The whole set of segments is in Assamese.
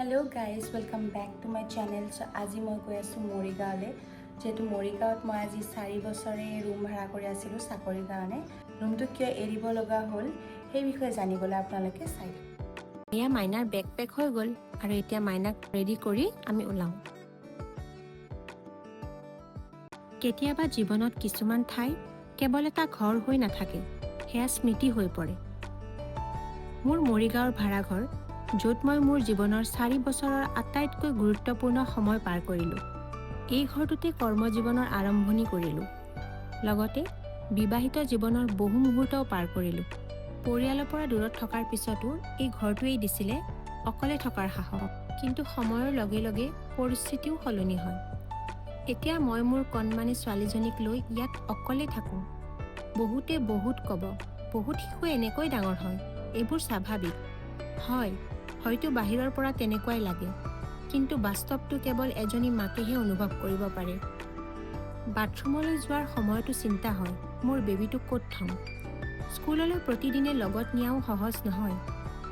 Hello guys, welcome back to my channel. So আজি মই গৈ আছোঁ মৰিগাঁৱলৈ। যিহেতু মৰিগাঁৱত মই আজি 4 বছৰে ৰুম ভাড়া কৰি আছিলোঁ চাকৰিৰ কাৰণে, ৰুমটো কিয় এৰিব লগা হ'ল সেই বিষয়ে জানিবলৈ আপোনালোকে চাই থাকক। এয়া মাইনাৰ বেগ পেক হৈ গ'ল আৰু এতিয়া মাইনাক ৰেডি কৰি আমি ওলাওঁ। কেতিয়াবা জীৱনত কিছুমান ঠাই কেৱল এটা ঘৰ হৈ নাথাকে, সেয়া স্মৃতি হৈ পৰে। মোৰ মৰিগাঁৱৰ ভাড়াঘৰ, য'ত মই মোৰ জীৱনৰ 4 বছৰৰ আটাইতকৈ গুৰুত্বপূৰ্ণ সময় পাৰ কৰিলোঁ। এই ঘৰটোতে কৰ্মজীৱনৰ আৰম্ভণি কৰিলোঁ, লগতে বিবাহিত জীৱনৰ বহু মুহূৰ্তও পাৰ কৰিলোঁ। পৰিয়ালৰ পৰা দূৰত থকাৰ পিছতো এই ঘৰটোৱেই দিছিলে অকলে থকাৰ সাহস। কিন্তু সময়ৰ লগে লগে পৰিস্থিতিও সলনি হয়। এতিয়া মই মোৰ কণমানি ছোৱালীজনীক লৈ ইয়াত অকলে থাকোঁ। বহুতে বহুত ক'ব, বহুত শিশু এনেকৈ ডাঙৰ হয়, এইবোৰ স্বাভাৱিক হয়। হয়তো বাহিৰৰ পৰা তেনেকুৱাই লাগে, কিন্তু বাস্তৱটো কেৱল এজনী মাকেহে অনুভৱ কৰিব পাৰে। বাথৰুমলৈ যোৱাৰ সময়তো চিন্তা হয়, মোৰ বেবীটোক ক'ত থ'ম? স্কুললৈ প্ৰতিদিনে লগত নিয়াও সহজ নহয়।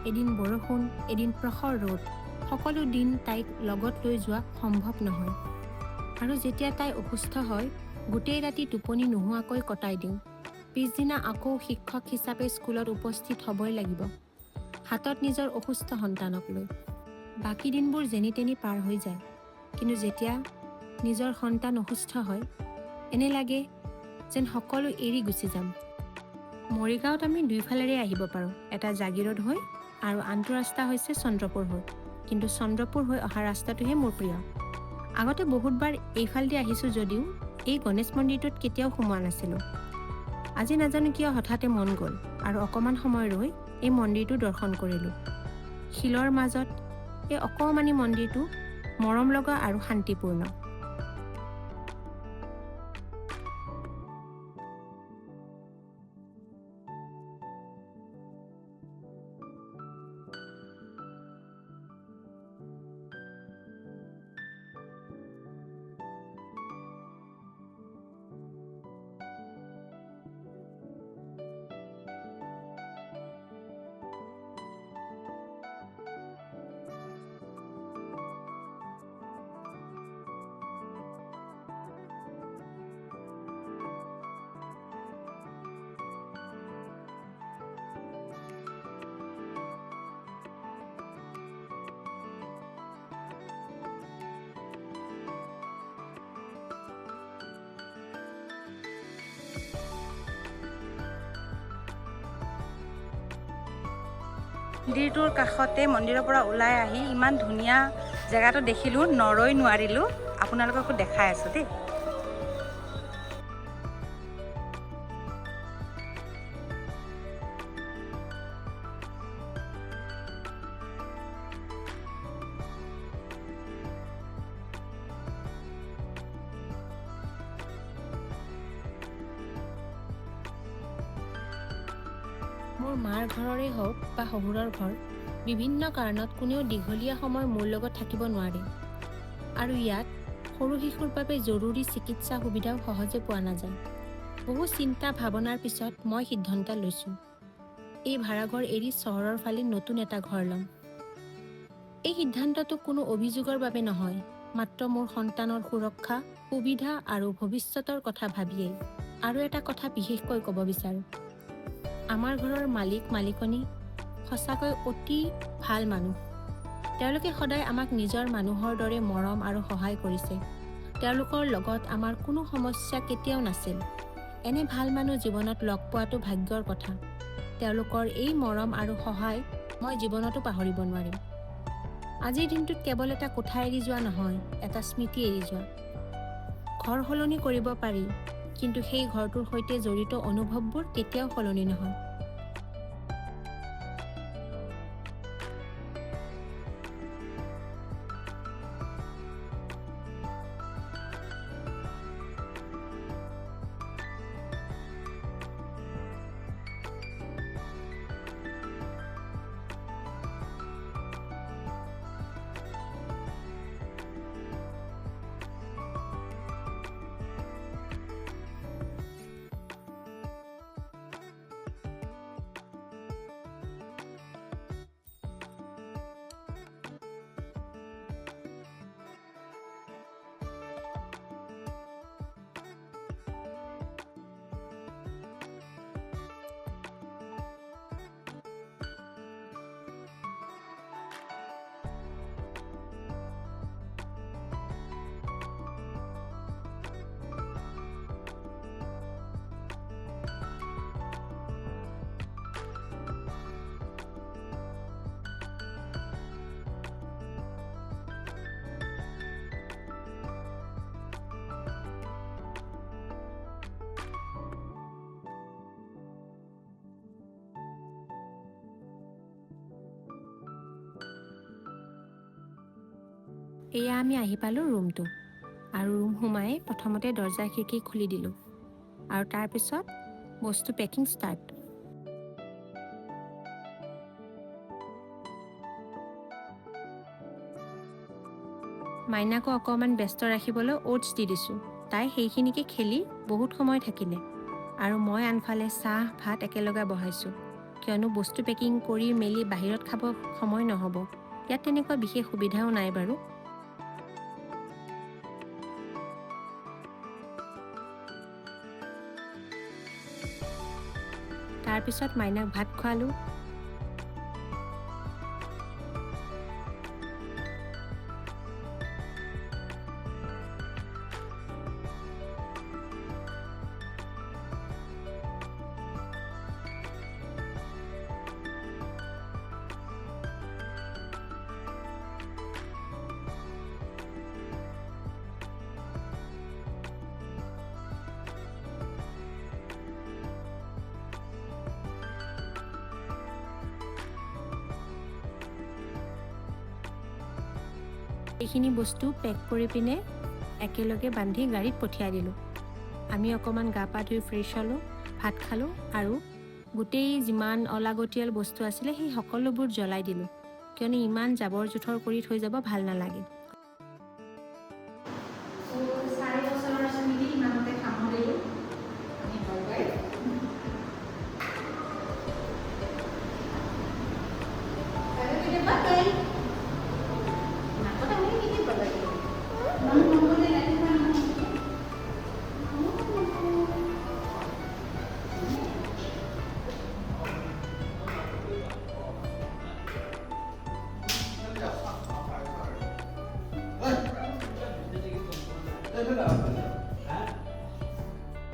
এদিন বৰষুণ, এদিন প্ৰখৰ ৰ'দ, সকলো দিন তাইক লগত লৈ যোৱা সম্ভৱ নহয়। আৰু যেতিয়া তাই অসুস্থ হয়, গোটেই ৰাতি টোপনি নোহোৱাকৈ কটাই দিওঁ। পিছদিনা আকৌ শিক্ষক হিচাপে স্কুলত উপস্থিত হ'বই লাগিব, হাতত নিজৰ অসুস্থ সন্তানক লৈ। বাকী দিনবোৰ যেনি তেনি পাৰ হৈ যায়, কিন্তু যেতিয়া নিজৰ সন্তান অসুস্থ হয়, এনে লাগে যেন সকলো এৰি গুচি যাম। মৰিগাঁৱত আমি দুইফালেৰে আহিব পাৰোঁ, এটা জাগিৰোড হৈ আৰু আনটো ৰাস্তা হৈছে চন্দ্ৰপুৰ হৈ। কিন্তু চন্দ্ৰপুৰ হৈ অহা ৰাস্তাটোহে মোৰ প্ৰিয়। আগতে বহুতবাৰ এইফালেদি আহিছোঁ যদিও এই গণেশ মন্দিৰটোত কেতিয়াও সোমোৱা নাছিলোঁ। আজি নাজানো কিয় হঠাতে মন গ'ল আৰু অকণমান সময় ৰৈ এই মন্দিৰটো দৰ্শন কৰিলোঁ। শিলৰ মাজত এই অকণমানি মন্দিৰটো মৰম লগা আৰু শান্তিপূৰ্ণ। মন্দিৰটোৰ কাষতে মন্দিৰৰ পৰা ওলাই আহি ইমান ধুনীয়া জেগাটো দেখিলোঁ, নৰৈ নোৱাৰিলোঁ। আপোনালোককো দেখাই আছোঁ দেই। মোৰ মাৰ ঘৰৰে হওক বা শহুৰৰ ঘৰ, বিভিন্ন কাৰণত কোনেও দীঘলীয়া সময় মোৰ লগত থাকিব নোৱাৰে আৰু ইয়াত সৰু শিশুৰ বাবে জৰুৰী চিকিৎসা সুবিধাও সহজে পোৱা নাযায়। বহু চিন্তা ভাৱনাৰ পিছত মই সিদ্ধান্ত লৈছোঁ, এই ভাড়াঘৰ এৰি চহৰৰ ফালে নতুন এটা ঘৰ ল'ম। এই সিদ্ধান্তটো কোনো অভিযোগৰ বাবে নহয়, মাত্ৰ মোৰ সন্তানৰ সুৰক্ষা, সুবিধা আৰু ভৱিষ্যতৰ কথা ভাবিয়েই। আৰু এটা কথা বিশেষকৈ ক'ব বিচাৰোঁ, আমাৰ ঘৰৰ মালিক মালিকনী সঁচাকৈ অতি ভাল মানুহ। তেওঁলোকে সদায় আমাক নিজৰ মানুহৰ দৰে মৰম আৰু সহায় কৰিছে। তেওঁলোকৰ লগত আমাৰ কোনো সমস্যা কেতিয়াও নাছিল। এনে ভাল মানুহ জীৱনত লগ পোৱাটো ভাগ্যৰ কথা। তেওঁলোকৰ এই মৰম আৰু সহায় মই জীৱনতো পাহৰিব নোৱাৰিম। আজিৰ দিনটোত কেৱল এটা কোঠা এৰি যোৱা নহয়, এটা স্মৃতি এৰি যোৱা। ঘৰ সলনি কৰিব পাৰি, কিন্তু সেই ঘৰটোৰ সৈতে জড়িত অনুভৱবোৰ কেতিয়াও সলনি নহয়। এয়া আমি আহি পালোঁ ৰুমটো আৰু ৰুম সোমাই প্ৰথমতে দৰ্জা খিৰিকী খুলি দিলোঁ আৰু তাৰপিছত বস্তু পেকিং ষ্টাৰ্ট। মাইনাকো অকণমান ব্যস্ত ৰাখিবলৈ অ'টছ দি দিছোঁ। তাই সেইখিনিকে খেলি বহুত সময় থাকিলে আৰু মই আনফালে চাহ ভাত একেলগে বহাইছোঁ, কিয়নো বস্তু পেকিং কৰি মেলি বাহিৰত খাব সময় নহ'ব। ইয়াত তেনেকুৱা বিশেষ সুবিধাও নাই বাৰু। তাৰপিছত মাইনাক ভাত খোৱালোঁ। এইখিনি বস্তু পেক কৰি পিনে একেলগে বান্ধি গাড়ীত পঠিয়াই দিলোঁ। আমি অকণমান গা পা ধুই ফ্ৰেছ হ'লোঁ, ভাত খালোঁ আৰু গোটেই যিমান অলাগতিয়াল বস্তু আছিলে সেই সকলোবোৰ জ্বলাই দিলোঁ, কিয়নো ইমান জাবৰ জোঁথৰ কৰি থৈ যাব ভাল নালাগে। 4 বছৰৰ স্মৃতি ইমানতে সামৰিলোঁ। আমি বাই বাই। বাই। নাকত আঙুলি নিদিব লাগে। মানুহ ৰাতিপুৱা নহয়।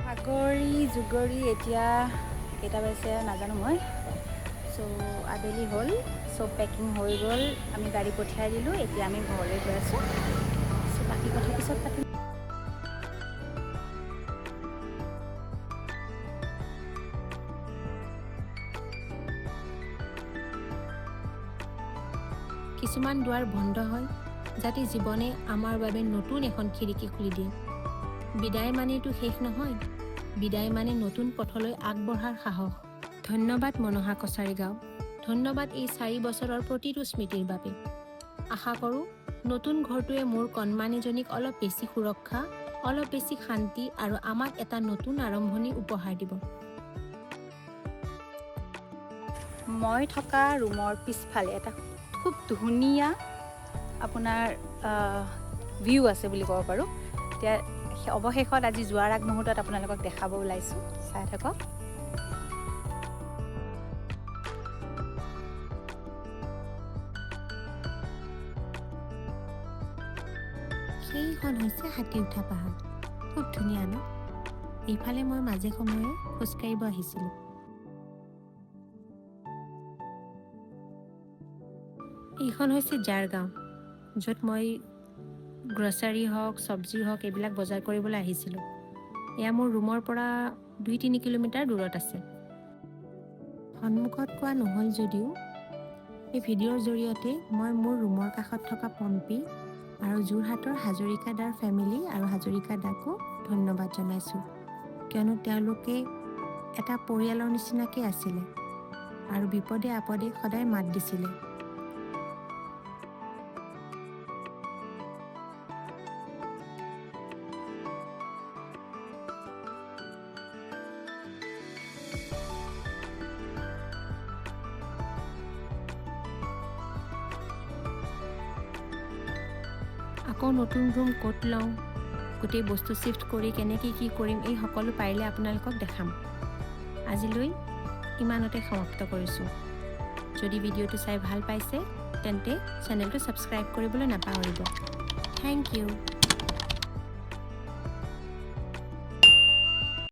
ভাগৰি জুগৰি এতিয়া কেইটা বাজিছে নাজানো মই। চ' আবেলি হ'ল, চব পেকিং হৈ গ'ল, আমি গাড়ী পঠিয়াই দিলোঁ। এতিয়া আমি ঘৰলৈ গৈ আছোঁ। চ' বাকী কথা পিছত পাতিম। কিছুমান দুৱাৰ বন্ধ হয় যাতে জীৱনে আমাৰ বাবে নতুন এখন খিৰিকী খুলি দিয়ে। বিদায় মানেইতো শেষ নহয়, বিদায় মানে নতুন পথলৈ আগবঢ়াৰ সাহস। ধন্যবাদ মনসা কছাৰী গাঁও, ধন্যবাদ এই 4 বছৰৰ প্ৰতিটো স্মৃতিৰ বাবে। আশা কৰোঁ নতুন ঘৰটোৱে মোৰ কণমানিজনীক অলপ বেছি সুৰক্ষা, অলপ বেছি শান্তি আৰু আমাক এটা নতুন আৰম্ভণি উপহাৰ দিব। মই থকা ৰুমৰ পিছফালে এটা খুব ধুনীয়া আপোনাৰ ভিউ আছে বুলি ক'ব পাৰোঁ। এতিয়া অৱশেষত আজি যোৱাৰ আগমুহূৰ্তত আপোনালোকক দেখাব ওলাইছোঁ, চাই থাকক। সেইখন হৈছে হাতী উঠা পাহাৰ। খুব ধুনীয়া ন? এইফালে মই মাজে সময়ে খোজকাঢ়িব আহিছিলোঁ। এইখন হৈছে জাৰগাঁও, য'ত মই গ্ৰ'চাৰী হওক, চব্জি হওক, এইবিলাক বজাৰ কৰিবলৈ আহিছিলোঁ। এয়া মোৰ ৰুমৰ পৰা 2-3 কিলোমিটাৰ দূৰত আছে। সন্মুখত কোৱা নহ'ল যদিও এই ভিডিঅ'ৰ জৰিয়তে মই মোৰ ৰুমৰ কাষত থকা পম্পী আৰু যোৰহাটৰ হাজৰিকা দাৰ ফেমিলি আৰু হাজৰিকা দাকো ধন্যবাদ জনাইছোঁ, কিয়নো তেওঁলোকে এটা পৰিয়ালৰ নিচিনাকৈ আছিলে আৰু বিপদে আপদে সদায় মাত দিছিলে। আকৌ নতুন ৰুম ক'ত লওঁ, গোটেই বস্তু শ্বিফ্ট কৰি কেনেকৈ কি কৰিম, এই সকলো পাৰিলে আপোনালোকক দেখাম। আজিলৈ ইমানতে সমাপ্ত কৰিছোঁ। যদি ভিডিঅ'টো চাই ভাল পাইছে, তেন্তে চেনেলটো ছাবস্ক্ৰাইব কৰিবলৈ নাপাহৰিব। Thank you.